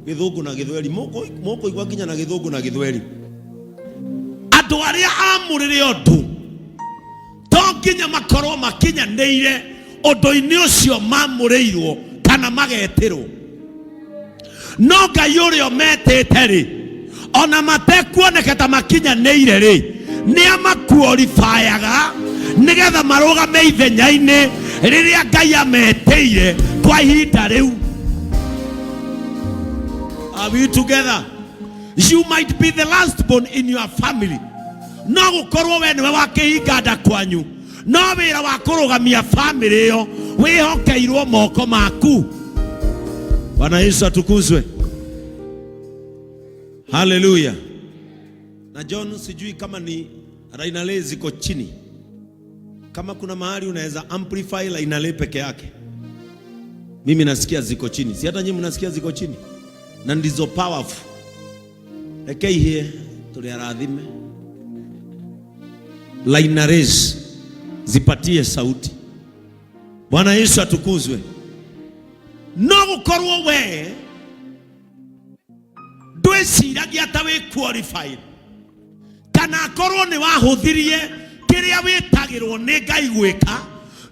Gĩthũngũ na Gĩthweri, mũkũigua nginya na Gĩthũngũ na Gĩthweri. Andũ arĩa amũrĩre ũndũ to nginya makorwo makinyanĩire ũndũ-inĩ ũcio mamũrĩirwo kana magetĩrwo. No Ngai ũrĩa ũmetĩte rĩ, ona matekuoneka ta makinyanĩire rĩ, nĩ amakuoribayaga nĩgetha marũgame ithenya-inĩ rĩrĩa Ngai ametĩire kwa ihinda rĩu. Are we together? You might be the last born in your family. No gũkorwo we nĩwe wa kĩhinga nda kwanyu, no wĩra wa kũrũgamia famĩlĩ ĩyo wĩhokeirwo moko maku. Bwana Yesu atukuzwe. Haleluya. Na John, sijui kama ni Rainale ziko chini, kama kuna mahali unaweza amplify Rainale peke yake. Mimi nasikia ziko chini, si hata nyinyi mnasikia ziko chini, na ndizo powerful. Rekei hie tuliarathime Lainares zipatie sauti. Bwana Yesu atukuzwe. No gukorwo we ndwĩciragia ta wĩ qualified, kana akorwo nĩ wahũthirie kĩrĩa wĩtagĩrwo nĩ Ngai gwĩka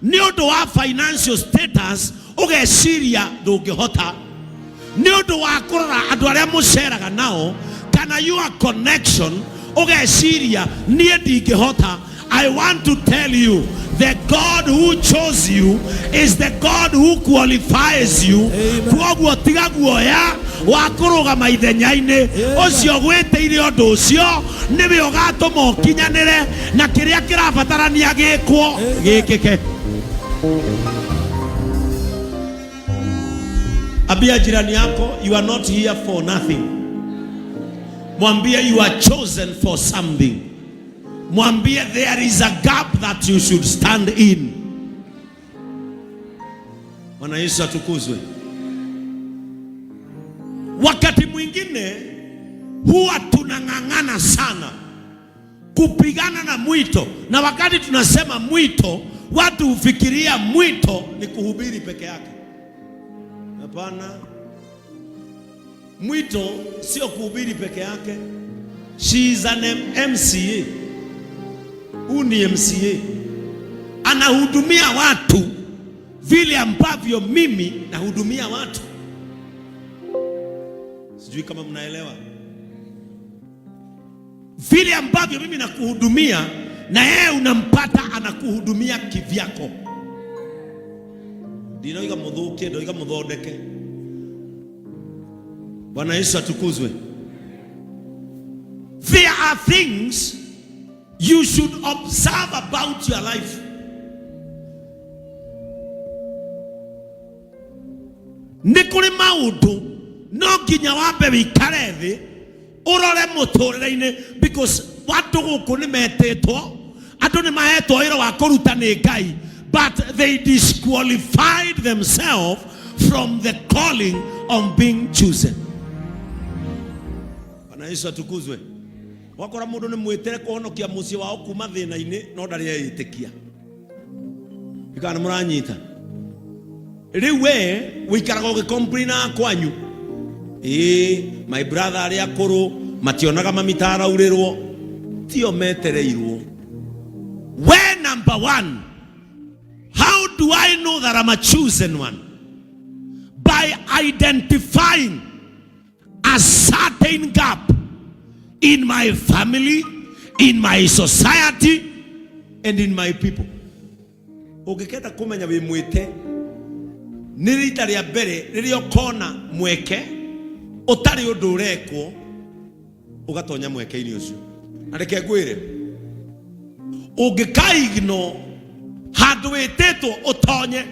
nĩ ũndũ wa financial status, ũgeciria ndũngĩhota nĩ ũndũ wa kũrora andũ arĩa mũceraga nao kana your connection, ũgeciria niĩ ndingĩhota. I want to tell you, the God who chose you is the God who qualifies you. Kwoguo tiga guoya wa kũrũgama ithenya-inĩ ũcio gwĩtĩire ũndũ ũcio, nĩwe ũgatũma ũkinyanĩre na kĩrĩa kĩrabatarania gĩkwo gĩkĩke. Ambia jirani yako, you are not here for nothing. Mwambie you are chosen for something. Mwambie there is a gap that you should stand in. Bwana Yesu atukuzwe. Wakati mwingine huwa tunang'ang'ana sana kupigana na mwito, na wakati tunasema mwito, watu hufikiria mwito ni kuhubiri peke yake. Hapana, mwito sio kuhubiri peke yake. She is an MCA. Huu ni MCA, anahudumia watu vile ambavyo mimi nahudumia watu. Sijui kama mnaelewa vile ambavyo mimi nakuhudumia na yeye unampata anakuhudumia kivyako. Ndinoiga muthukie, ndoiga muthondeke. Bwana Yesu atukuzwe. There are things you should observe about your life. Nĩ kũrĩ maũndũ no nginya wambe wĩikare thĩ ũrore mũtũrĩre-inĩ, because andũ gũkũ nĩ metĩtwo, andũ nĩ mahetwo wĩra wa kũruta nĩ Ngai, but they disqualified themselves from the calling of being chosen. Bwana Yesu atukuzwe. Wakora mũndũ nĩ mwĩtĩre kũhonokia mũciĩ wao kuma thĩna-inĩ, no ndarĩ eyĩtĩkia. Ikana mũranyita. Rĩu we wĩikaraga ũgĩkomplainaga kwanyu, ĩĩ my brother arĩa akũrũ mationaga mami ta araurĩrwo, tio metereirwo. We number one, how do I know that I'm a chosen one? By identifying a certain gap in my family, in my society, and in my people. Ũngĩkenda kũmenya wĩ mwĩte, nĩ rita rĩa mbere rĩrĩa ũkona mweke ũtarĩ ũndũ ũrekwo, ũgatonya mweke-inĩ ũcio. Na reke ngwĩre, ũngĩkaigno handũ wĩtĩtwo ũtonye,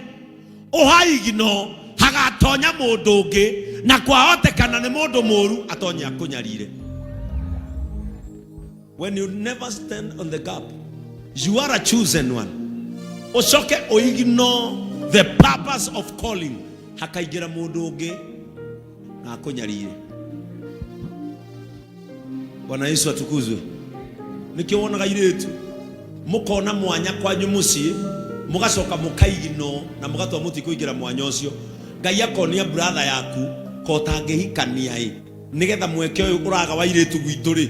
ũhaigno hagatonya mũndũ ũngĩ, na kwahotekana nĩ mũndũ mũru atonye akũnyarire. When you never stand on the gap, you are a chosen one. Ũcoke ũignore the purpose of calling, hakaingĩra mũndũ ũngĩ na akũnyarire. Bwana Yesu atukuzwe. Nĩkĩo wonaga irĩtu mũkona mwanya kwanyu mũciĩ, mũgacoka mũkaigino na mũgatua mũtikũingĩra mwanya ũcio. Ngai akonia brother yaku Ko ũtangĩhikania ĩ, nĩgetha mweke ũyũ ũraga wa airĩtu gwitũ rĩ,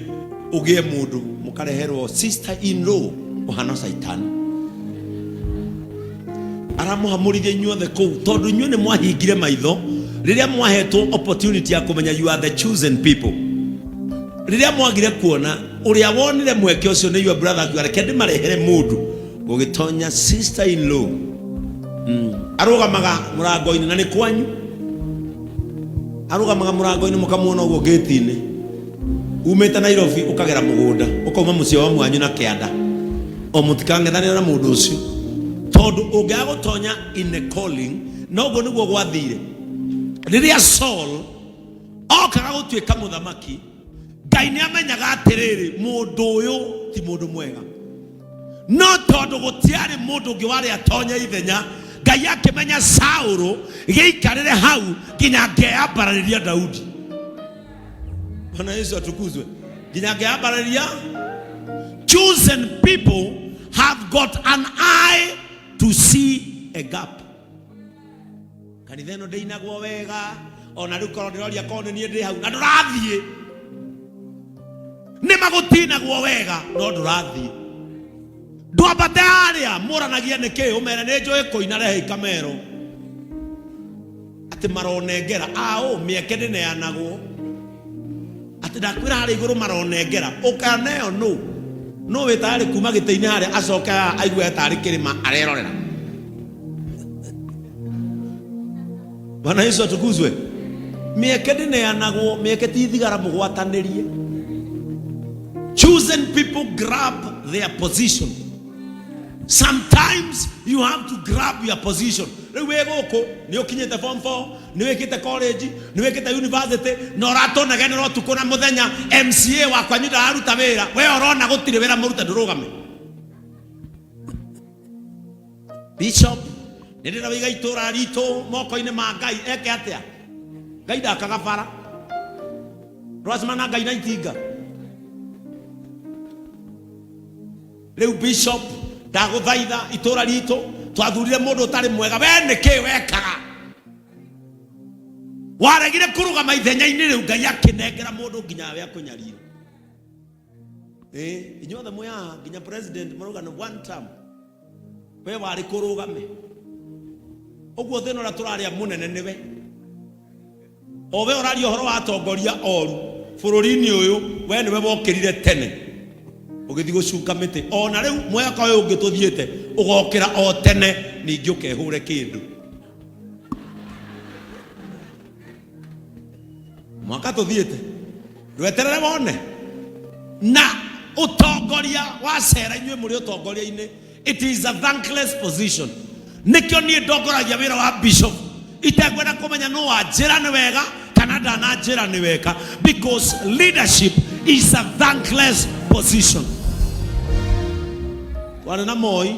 ũgĩe mũndũ mũkareherwo sister in law ũhana caitani. Aramũhamũrithia inyuothe kũu tondũ inyuĩ nĩ mwahingire maitho rĩrĩa mwahetwo opportunity ya kũmenya you are the chosen people. Rĩrĩa mwagire kuona ũrĩa wonire mweke ũcio nĩ your brother akiuga reke ndĩmarehere mũndũ gũgĩtonya sister in law. Arũgamaga mũrango-inĩ na nĩ kwanyu, arũgamaga mũrango-inĩ mũkamuona ũguo gate-inĩ, umĩte Nairobi ũkagera mũgũnda ũkauma mũciĩ wa mwanyu na kĩanda, o mũtikang'ethanĩra na mũndũ ũcio tondũ ũngĩaga gũtonya in a calling. Noguo nĩguo gwathire rĩrĩa Saul okaga gũtuĩka mũthamaki. Ngai nĩ amenyaga atĩrĩrĩ, mũndũ ũyũ ti mũndũ mwega, no tondũ gũtiarĩ mũndũ ũngĩ warĩ atonya ithenya, Ngai akĩmenya Saũlũ gĩikarĩre hau nginya ngeyambararĩria Daudi. Bwana Yesu atukuzwe. Nginya ngeyambararĩria. Chosen people have got an eye to see a gap. Kanitha ĩno ndĩinagwo wega, ona rĩu korwo ndĩroria korwo nĩ niĩ ndĩ hau na ndũrathiĩ, nĩ magũtinagwo wega no ndũrathiĩ, ndwambate harĩa mũranagia nĩkĩ, ũmere nĩ njũĩ kũina, rehe ikamero atĩ maronengera aũ mĩeke ndĩneanagwo, atĩ ndakwĩra harĩa igũrũ maronengera ũkaneo nũ nũ wĩ tayarĩ kuma gĩtĩ-inĩ harĩa acoke haha aigue tarĩ kĩrĩma arerorera. Bwana Yesu atukuzwe. Mĩeke ndĩneanagwo, mĩeke ti thigara mũgwatanĩrie. Chosen people grab their position. Sometimes you have to grab your position. Rĩu wĩ gũkũ nĩ ũkinyĩte form 4, nĩ wĩkĩte college, nĩ wĩkĩte university, na ũratũnegenera ũtukũ na mũthenya, MCA wa kwanyu ndararuta wĩra, we ũrona gũtirĩ wĩra mũrute, ndũrũgame. Bishop, nĩ ndĩrawĩiga itũra ritũ moko-inĩ ma Ngai, eke atĩa? Ngai ndakaga bara. Ndũracemana na Ngai na itinga. Rĩu bishop, ndagũthaitha itũra ritũ twathurire mũndũ ũtarĩ mwega, we nĩkĩ wekaga? Waregire kũrũgama ithenya-inĩ rĩu, Ngai akĩnengera mũndũ nginya we akũnyarire. Inyuothe mwĩ haha nginya president marauga nĩ one term, we warĩ kũrũgame ũguo thĩna ũrĩa tũrarĩa mũnene nĩwe o we ũraria ũhoro wa atongoria oru bũrũri-inĩ ũyũ, we nĩwe wokĩrire tene ũgĩthiĩ gũcuka mĩtĩ, ona rĩu mwaka ũyũ ũngĩ tũthiĩte ũgokĩra o tene ningĩ ũkehũre kĩndũ mwaka tũthiĩte, ndweterere wone na ũtongoria wa cera. Inyuĩ mũrĩ ũtongoria-inĩ, it is a thankless position. Nĩkĩo niĩ ndongoragia wĩra wa bishop itekwenda kũmenya nũ wanjĩra nĩ wega kana ndananjĩra nĩ wega, because leadership is a thankless position. Twarĩ na Moi,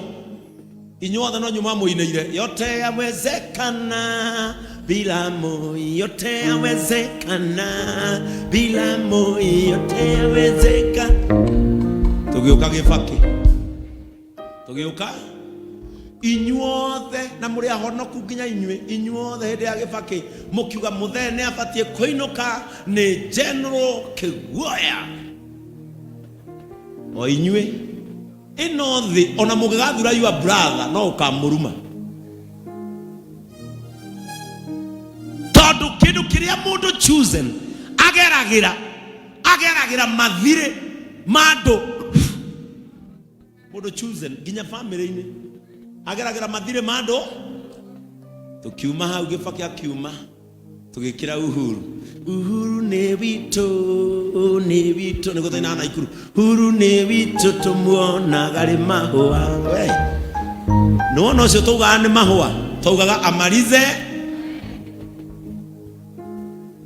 inyuothe no nyuma mũinĩire yote yawezekana bila Moi, yote yawezekana bila Moi, yote yawezekana. Tũgĩũka Gĩbakĩ, tũgĩũka inyuothe na mũrĩ ahonoku nginya inyuĩ inyuothe hĩndĩ ya Gĩbakĩ mũkiuga mũthee nĩ abatiĩ kũinũka nĩ General Kĩguoya, o inyuĩ ĩno thĩ ona mũngĩgathura your brother no ũkamũruma, tondũ kĩndũ kĩrĩa mũndũ chosen ageragĩra, ageragĩra mathirĩ ma andũ. Mũndũ chosen nginya family-inĩ ageragĩra mathirĩ ma andũ. Tũkiuma hau, Gĩbakĩ akiuma, tũgĩkĩra Uhuru. Uhuru nĩ witũ, nĩ witũ, nĩguo twainaga Naikuru. Uhuru nĩ witũ, tũmuonaga rĩ mahũa. We nĩwona ũcio taugaga nĩ mahũa, taugaga amalize,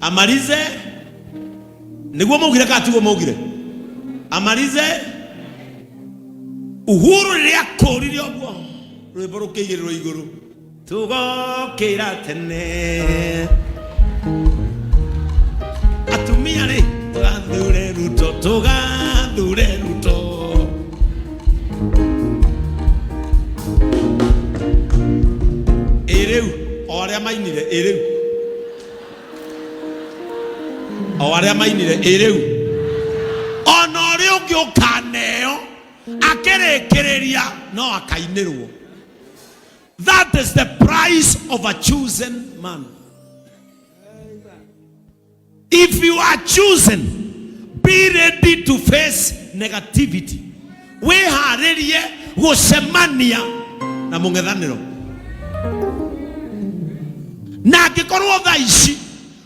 amalize, nĩguo maugire kana tiguo maugire amalize? Uhuru rĩrĩa akũrire ũguo, rwĩmbo rũkĩigĩrĩrwo igũrũ, tũgokĩra tene atumia rĩ, tũgathure Ruto, tũgathure Ruto. Ĩ rĩu o arĩa mainire, ĩ rĩu O arĩa mainire ĩ rĩu ona ũrĩa ũngĩ ũkaneo akĩrĩkĩrĩria no akainĩrwo. That is the price of a chosen man. If you are chosen, be ready to face negativity. Wĩharĩrie gũcemania na mũng'ethanĩro. Na angĩkorwo thaa ici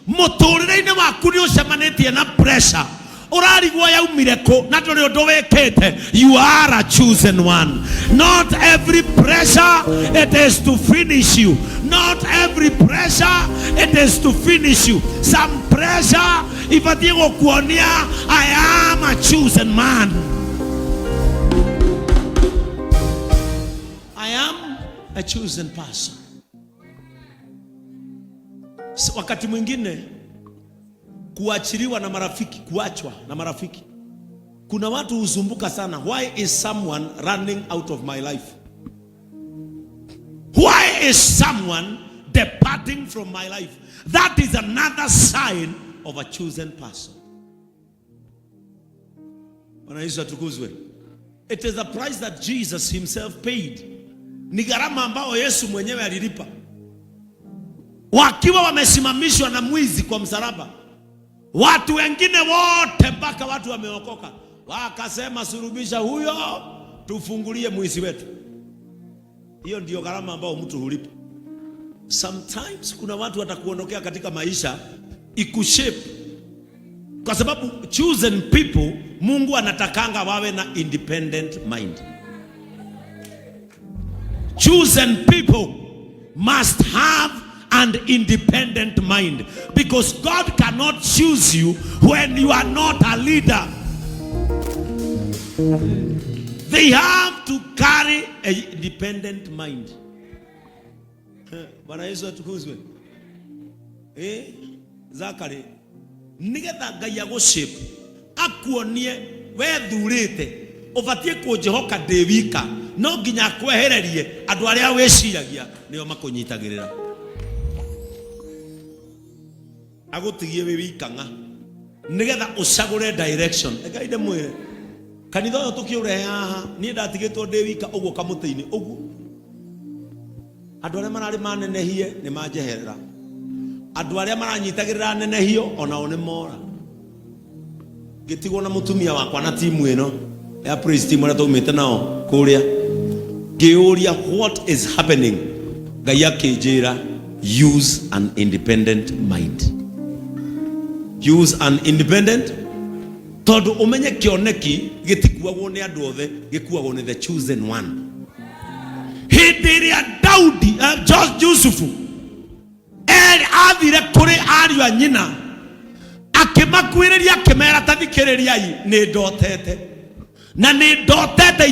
mũtũrĩre-inĩ waku nĩ ũcemanĩtie na pressure, ũrarigwo yaumire kũ na ndũrĩ ũndũ wĩkĩte, you are a chosen one. Not every pressure it is to finish you. Not every pressure it is to finish you. Some pressure ibatiĩ gũkuonia I am a chosen man. I am a chosen person. Wakati mwingine kuachiliwa na marafiki, kuachwa na marafiki, kuna watu husumbuka sana. Why is someone running out of my life? Why is someone departing from my life? That is another sign of a chosen person. Bwana Yesu atukuzwe. It is a price that Jesus himself paid. Ni gharama ambayo Yesu mwenyewe alilipa. Wakiwa wamesimamishwa na mwizi kwa msalaba, watu wengine wote mpaka watu wameokoka wakasema, sulubisha huyo, tufungulie mwizi wetu. Hiyo ndiyo gharama ambayo mtu hulipa. Sometimes kuna watu watakuondokea katika maisha ikushape, kwa sababu chosen people Mungu anatakanga wawe na independent mind. Chosen people must have an independent mind because God cannot choose you when you are not a leader. They have to carry a independent mind. Bwana Yesu atukuzwe. Zakari, nigetha Ngai agũshape akuonie we thurĩte ũbatiĩ kũnjĩhoka ndĩ wika, no nginya akwehererie andũ arĩa wĩciragia nĩo makũnyitagĩrĩra, agũtigie wĩ wika ng'a nĩgetha ũcagũre direction. Reke ndĩmwĩre, kanitha ũyũ tũkĩũrehe haha, niĩ ndatigĩtwo ndĩ wika ũguo kamũtĩ-inĩ ũguo. Andũ arĩa mararĩ manenehie nĩ manjeherera, andũ arĩa maranyitagĩrĩra nenehio onao nĩ mora, ngĩtigwo na mũtumia wakwa na timu ĩno ya praise team arĩa twaumĩte nao kũrĩa. Ngĩũria, "What is happening?" Ngai akĩnjĩra, "Use an independent mind. Use an independent," tondũ ũmenye kĩoneki gĩtikuagwo nĩ andũ othe, gĩkuagwo nĩ the chosen one. Hĩndĩ ĩrĩa Daudi, Yusufu athire kũrĩ ariũ a nyina, akĩmakuĩrĩria, akĩmera, "Ta thikĩrĩriai, nĩ ndotete na nĩ ndotete."